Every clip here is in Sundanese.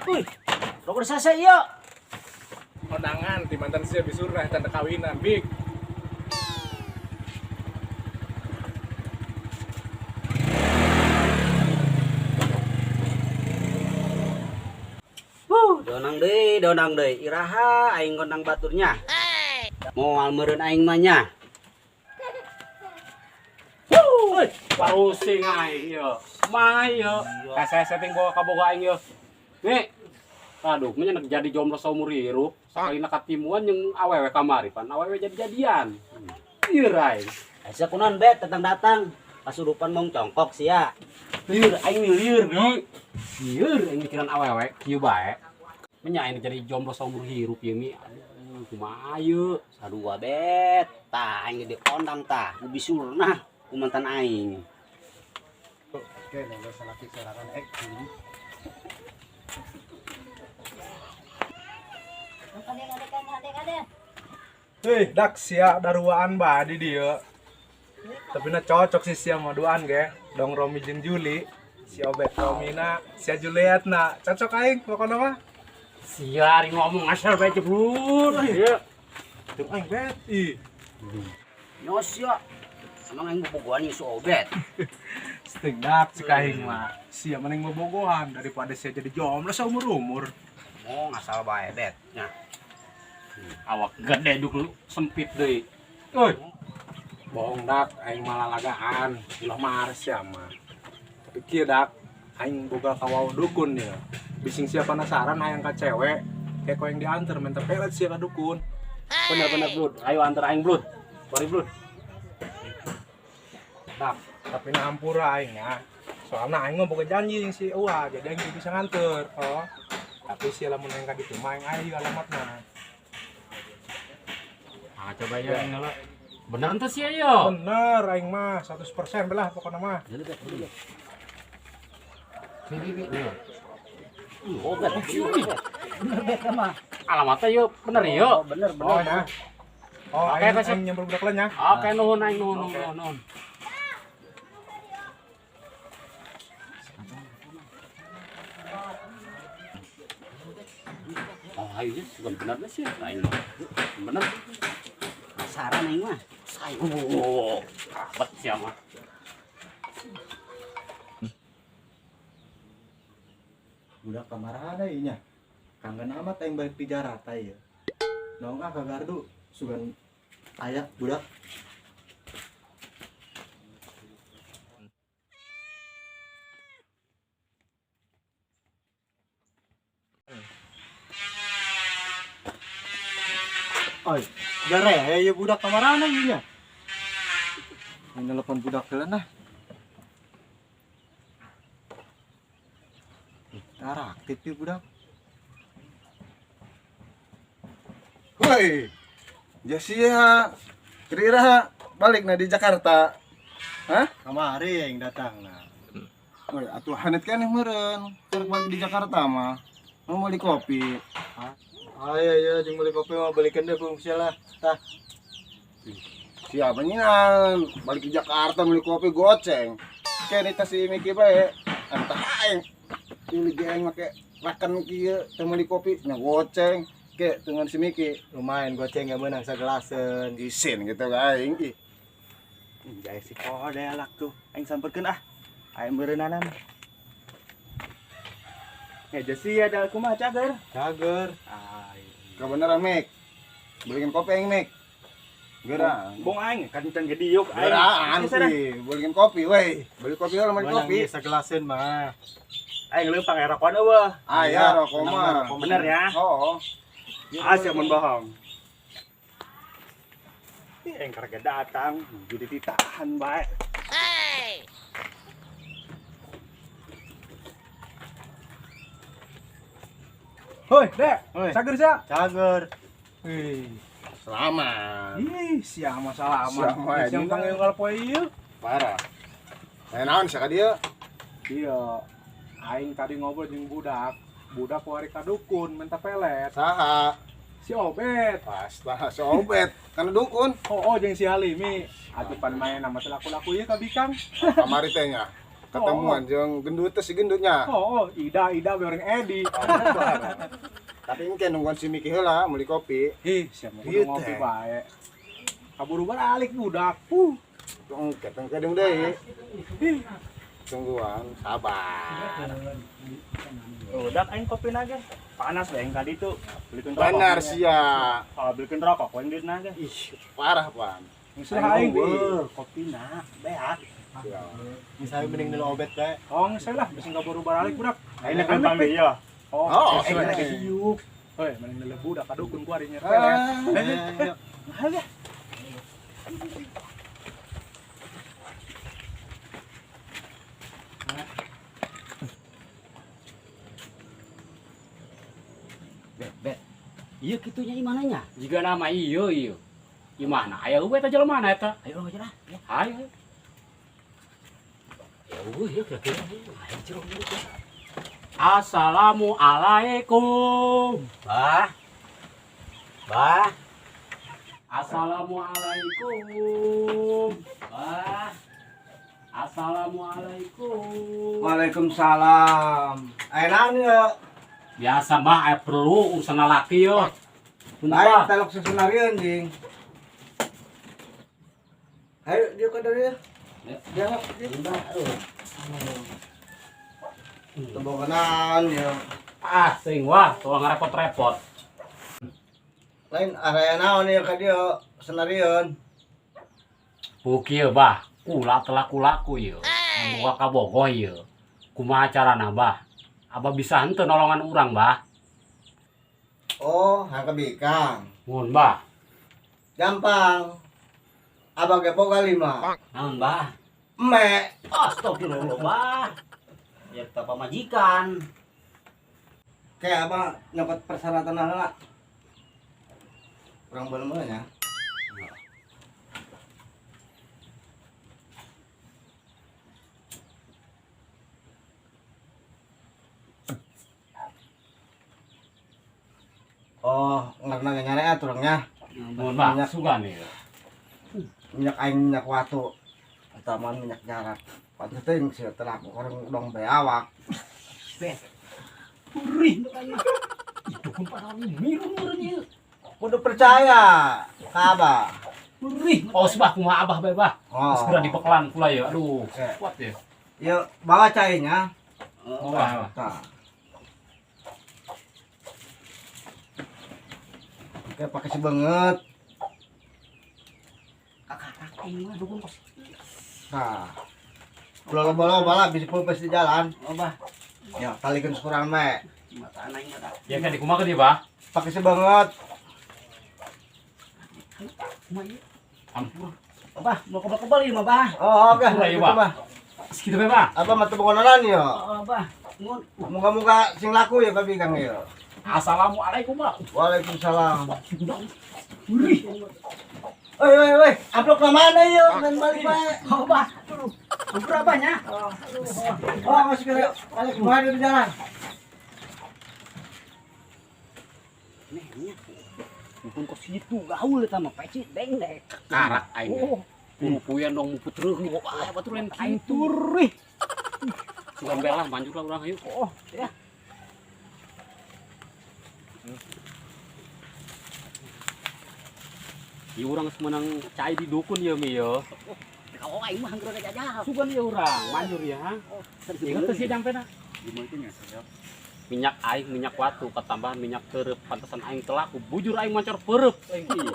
Wih, rokok sasa iya. Kondangan di mantan sia bisurna tanda kawinan, Bik. Huh, donang deui. Iraha aing gondang baturnya. Moal meureun aing mah nya. Wuh, parusing aing ieu. Mah ieu. Hese setting bawa kaboga aing ieu. Nih. Aduh, menya jadi jomblo saumur hirup. Sakalina katimuan jeung awewe kamari pan awewe jadi-jadian. Ieu aing. Asa kunaon bet datang-datang. Pasurupan mong congkok sia. Lieur aing lieur deui. Lieur aing mikiran awewe kieu bae. Menya aing jadi jomblo saumur hirup ieu mi. Aduh, kumaha ieu? Sarua bet. Tah aing diondang tah, ku bisurna ku mantan aing. Oke, nongol salaki sorangan ek. Hei, dak sia daruaan badi dia. Tapi na cocok sih sia mah duaan ge. Dong Romi jeung Juli. Si Obet Romina, sia Juliet na. Cocok aing pokokna mah. Sia ari ngomong asal bae jeblur. Ieu. Jeung aing bet. Ih, Nyos ya. Emang aing bobogohan jeung si Obet. sting dak cek aing mah. Sia mending bobogohan daripada sia jadi jomblo seumur-umur. Mau ngasal bae bet. Nya. Awak gede duk lu sempit deui. Oi. Bohong dak, aing malah lagaan. Iloh mah sia mah. Tapi kieu dak, aing boga kawau dukun ya. Bising sia penasaran hayang ka cewek, kayak kau yang diantar minta pelet sia ka dukun. Bener-bener Blud. Ayo antar aing Blud. Mari Blud. Dak, tapi na hampura aing ya. Soalnya aing mah boga janji jeung si Uwa, jadi aing teu bisa nganter. Oh. Tapi sia lamun aing ka ditu mah aing aya alamatna. Ah, coba ya aing heula. Bener ente sih ayo. Bener aing mah 100% belah pokokna mah. Obet. Bener bet mah. Alamatnya yuk, bener yuk. Bener bener. Oh ya. Oh, Oke, aing kasep. aing nyamper budak lain ya. Oke, nuhun aing nuhun nuhun nuhun. Oh, ayo ya, bukan bener sih, aing mah. Bener. Penasaran aing mah. Saya, oh, abet sih mah. Budak kamarana ieu nya. Kangen amat aing balik di Jakarta ieu. Nong ah ka gardu sugan aya budak. Oi, jare ieu budak kamarana ieu nya. Aing nelpon budak heula nah. Tar aktif ieu budak. Woi, Josia, kira balik na di Jakarta. Hah? Kamari yang datang nah. Woi, atuh hanet kan yang meureun. Keur balik di Jakarta mah. Mau beli kopi. Ayo ayo jeung beli kopi mah balikan deh bung lah. Tah, Siapa nyian? Balik di Jakarta beli kopi goceng. Kayak di tas si Miki bae. Entah aing. Pilih geng make rakan kieu teu meuli kopi nya goceng. Kayak dengan si Miki lumayan goceng gak menang sagelaseun. isin gitu ka aing ih. Jaya si kode alak tuh. Aing samperkeun ah. Aing beureunanan. Eh Jesi ada kumaha cager? Cager. Ai. Kebenaran Mik. Beliin kopi aing Mik. Geura. Bong aing kan can gede yuk aing. Geraan sih, beliin kopi weh. Beli kopi lah beli kopi. Sagelaseun mah. Aing leumpang aya rokokan eueuh. Ah ya rokok mah. Bener ya? Oh. Ah siap mun bohong. Ih, aing karek datang, jadi ditahan bae. Hoi, Dek. Hoi. Cager sia. Cager. Wih. Selamat. Ih, sia mah salaman. Sia mah, Sia ini panggil unggal poe ieu. Parah. Saya naon sia ka dieu? Iya. Aing tadi ngobrol jeung budak. Budak wari ka dukun minta pelet. Saha? Si Obet. Pasta si Obet kana dukun. Oh, oh jeung si Halimi. Atuh pan main nama teh laku-laku ieu ka Bikang. Kamari teh nya. Ketemuan jeung gendut teh si gendutnya. Oh, Ida Ida be orang Edi. Tapi engke nungguan si Miki heula meuli kopi. Ih, siapa Ieu kudu ngopi teh. bae. Kaburu balik budak. Engke tengke deung deui. Tungguan, sabar. Udah aing kopi naga. Panas we aing ka ditu. Belikeun rokok. Benar sia. Oh, belikeun rokok we duitna ge. Ih, parah pan. Geus lah aing. Kopi na beak. Sia. Misalnya mending dulu obet bae. Oh, geus lah, bisa kaburu balik budak. Aing nek lempang deui ya. Oh, Oh, geus eh. lagi siuk. Hoi, mending lele budak ka dukun ku ari nyerpelet. Ah. Bet, bet. Iya kitunya imananya. Jika nama iya iya. Imahna aya eueuh eta jelema na eta. Ayo urang aja lah. Ya. Ayo. Ya eueuh ya kira-kira. Ayo curug dulu. Assalamualaikum. Bah. Bah. Assalamualaikum. Bah. Assalamualaikum. Waalaikumsalam. Ayo naon ya? Biasa mah aya perlu urusan lalaki yo. Ayo Punten. talok sesenarian jing. Ayo dia ke dari ya. Ya. Dia ngap dia. Tebogonan ya. Ah, sing wah, tolong repot-repot. Lain area naon ya ka dia senarian. Bu kieu bah, kula telah kulaku ieu. Boga kabogoh ieu. Kumaha carana bah? Abah bisa henteu nolongan urang bah? Oh, hang bikang. Mun bah. Gampang. Abang ge boga lima. Naon bah? Eme. Astagfirullah bah. Ya kita pamajikan. Kayak abang nyokot persyaratan lah. Kurang belum ya. Oh, ngarana nyare turangnya. Mun bah, Minyak. sugan ieu. Minyak aing minyak watu. Ataman minyak jarak. Pantes teuing sia teh laku orang dong bae awak. Bet. Perih makanya. Itu pun parah mirung meureun ieu. Kudu percaya ka abah. Perih. Oh, sebah kumaha abah bae bah. Oh. Segera dibekelan pula ya. Aduh, Oke. kuat ya. Yuk, bawa cainya. Oh, bah. Tah. Oke, pakai sebanget. Kakarak aing mah dukun kos. Nah. Loba-loba lah bisa pulpes di jalan. Oh bah. Ya, talikeun sekurang me. Mata aing mah. Ya kan dikumaha dia bah? Pakai sebanget. Kumaha ieu? Ampun. Oh bah, mau kebal-kebal ieu mah bah. Oh, oke. Ulah, iya, Gitu, Bah. Bah. Segitu bae bah. Apa mah teu bogonanan ya? Oh bah. Ngun. Moga-moga sing laku ya babi Kang ya. Assalamualaikum bah. Waalaikumsalam. Perih. Oi, oi, oi, amplop ka mana ya? Main balik bae. Oh bah. Aduh. Ampun abahnya. Oh, masuk ke balik kumaha di jalan. Nih, nya. Dukun kos itu gaul eta mah peci deng dek. Karak aing. Oh, Kurupuyan dong muput reungit. Wah, batur lain aing kitu. turih. Sugan bae lah manjur lah urang ayo. Oh, ya. Ieu urang geus meunang cai di dukun ieu mi yo. Kau aing mah hanggeura jajal. Sugan ieu urang manjur ya. Oh, Ingat teh sih jampena. Gimana itu nya saya? Minyak aing minyak watu ketambahan minyak terep pantesan aing telaku bujur aing mancor perep aing ieu.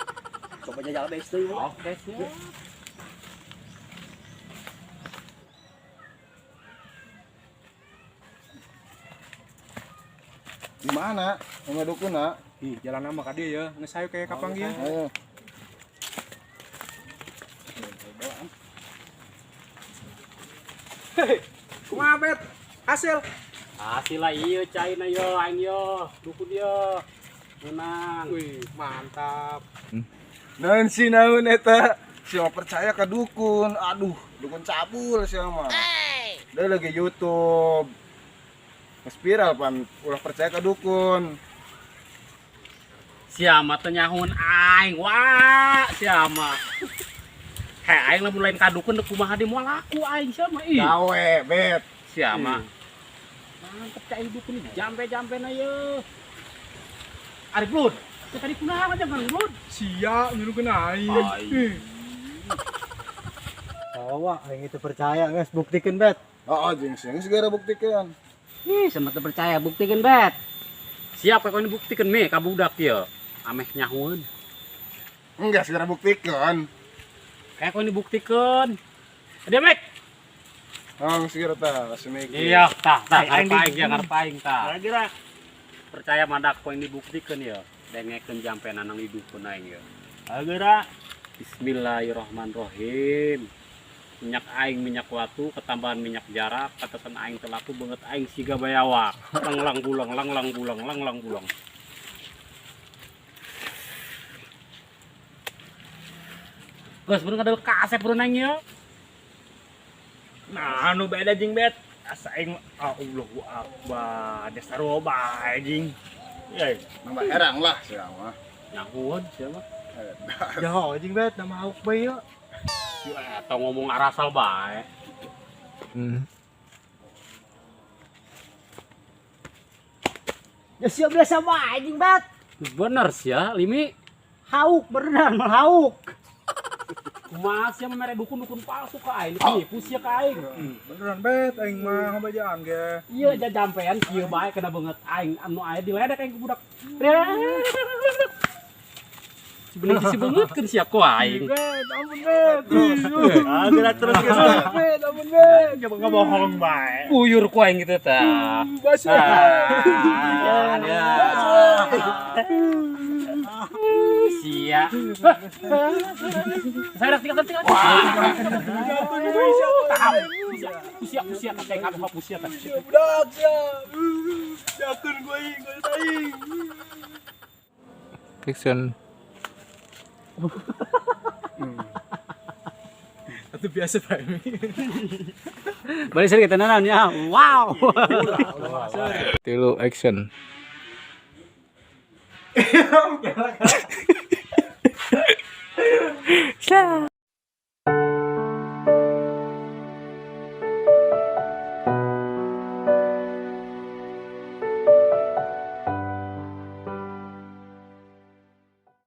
Coba jajal bae deui. Oke siap. Di mana? Sama dukun na. Ih, jalan nama ka dieu ya. Geus hayu kayak kapanggih. Ayo. Kumaha bet? Hasil. Hasil lah ieu caina yo aing yo dukun yo. Menang. Wih, mantap. Naon sih naon eta? Siapa percaya ke dukun? Aduh, dukun cabul siapa mah. Dia lagi YouTube. Spiral pan, ulah percaya ke dukun. Siapa teh nyahun aing wah siapa. Heh, aing lamun lain ka dukun deuk kumaha deui moal laku aing sia mah ih. Gawe, bet. Sia mah. Mantep cai dukun jampe-jampe na ye. Ari Blud. Teh tadi kunaon aja kan Blud? Sia nyuruhkeun aing. Tawa aing itu percaya geus buktikeun bet. Oh, jeung sia geus segera buktikan. Ih, sama teu percaya buktikeun bet. Siap kau ini buktikeun me ka budak ieu. Ameh nyahueun. Enggak segera buktikan. Kayak kau ini buktikeun. Dia mek. Oh, segera tah, si Miki. Iya, tah, tah, Aing ngarep aing ya, ngarep aing tah. Kira-kira Percaya madak kau ini buktikeun ya. Dengekeun jampenan nang dukun aing ya. Geura. Bismillahirrahmanirrahim. Minyak aing minyak watu, ketambahan minyak jarak, katasan aing telaku banget aing siga bayawak. Lang lang bulang, lang lang bulang, lang lang bulang. Guys, bener kadal kasep bener aing ya. Nah, anu beda jeung bet. Asa aing Allahu akbar. Dasar bae jeung. Ye. Nambah herang lah sia mah. Nyahueun sia mah. Jaho jeung bet nama hauk bae yeuh. Ya, atau ngomong arasal bae. Ya siap biasa bae jeung bet. Bener sih ya, Limi. Hauk beneran mal hauk. Kumaha sia mere dukun-dukun palsu ka aing, nipu sia ka aing. Beneran bet aing mah ngabajaan ge. Iya, jampean kieu bae kena banget aing anu aya diledek aing ku budak. Si bener si beungeutkeun sia ku aing. Bet, ampun bet. Ah, geura terus geus. Bet, ampun bet. Ngebohong bae. Buyur ku aing gitu tah. Basuh. Ah, ya. Sia. Saya tinggal tinggal. Usia usia kata yang apa usia tah. Budak sia. Jakun gua aing, gua aing. Action. Itu biasa Pak Mi. Balik sering kita naon ya. Wow. Tilu action.